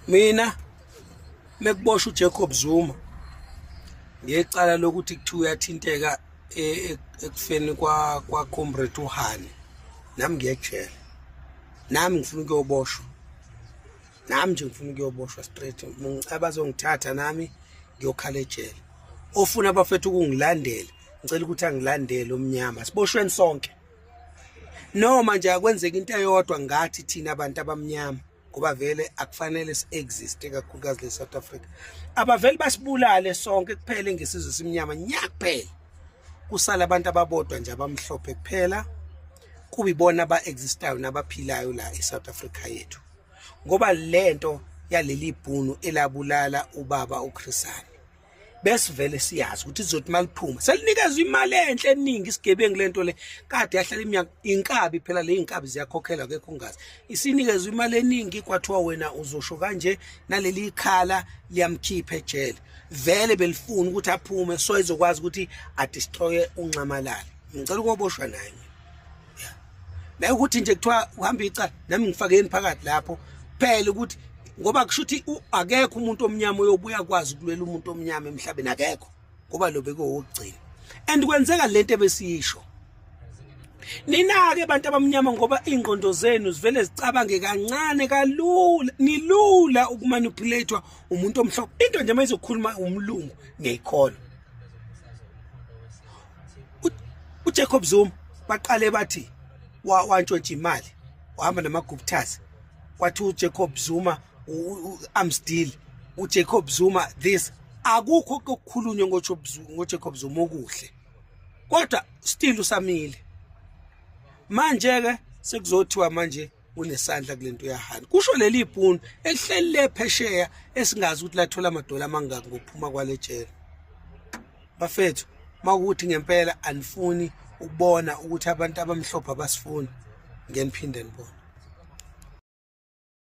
Mina mekuboshwa uJacob Zuma ngecala lokuthi kuthiwa uyathinteka e, e, ekufeni kwa kwa comrade uHani, nami ngiyejele, nami ngifuna ukuyoboshwa, nami nje ngifuna ukuyoboshwa straight. Abazongithatha nami ngiyokhala ejele. Ofuna abafethu ukungilandela, ngicela ukuthi angilandele omnyama, siboshweni sonke. Noma nje akwenzeka into eyodwa ngathi thina abantu abamnyama, ngoba vele akufanele si-existe kakhulukazi le South Africa. Abavele basibulale sonke kuphele ngesizwe simnyama nya kuphela, kusala abantu ababodwa nje abamhlophe kuphela, kubibona aba-existayo nabaphilayo la e-South Africa yethu. Ngoba lento yaleli bhunu elabulala ubaba uChris Hani, besivele siyazi ukuthi izothi maliphuma selinikezwe imali enhle eningi isigebengu. Lento le kade yahlala iminyaka, inkabi phela le, inkabi ziyakhokhela, akekho ungazi. Isinikezwe imali eningi, kwathiwa wena uzosho kanje, naleli ikhala liyamkhipha ejele. Vele belifuna ukuthi aphume so ezokwazi ukuthi adestroye uNxamalala. Ngicela ukuboshwa naye naye, ukuthi nje kuthiwa uhamba icala nami ngifakeni phakathi lapho phela, ukuthi ngoba kusho ukuthi akekho umuntu omnyama oyobuya kwazi ukulwela umuntu omnyama emhlabeni, akekho, ngoba lo bekowokugcina. And kwenzeka lento ebesiyisho nina-ke bantu abamnyama, ngoba iy'ngqondo zenu zivele zicabange kancane kalula, nilula ukumanipulate-wa umuntu omhlophe. Into nje uma izokhuluma umlungu ngiyayikholwa. UJacob Zuma baqale bathi wantshontsha imali, wahamba nama-Guptas, kwathi uJacob Zuma arms deal, uJacob Zuma this. Akukho okukhulunywe ngoJacob Zuma okuhle, kodwa still usamile. Manje-ke sekuzothiwa manje unesandla kulento yaHani, kusho leli bhunu elihleli le phesheya, esingazi ukuthi lathola amadola amangaki ngokuphuma kwale jele. Bafethu, makuthi ngempela anifuni ukubona ukuthi abantu abamhlophe abasifuni, ngeke niphinde nibone.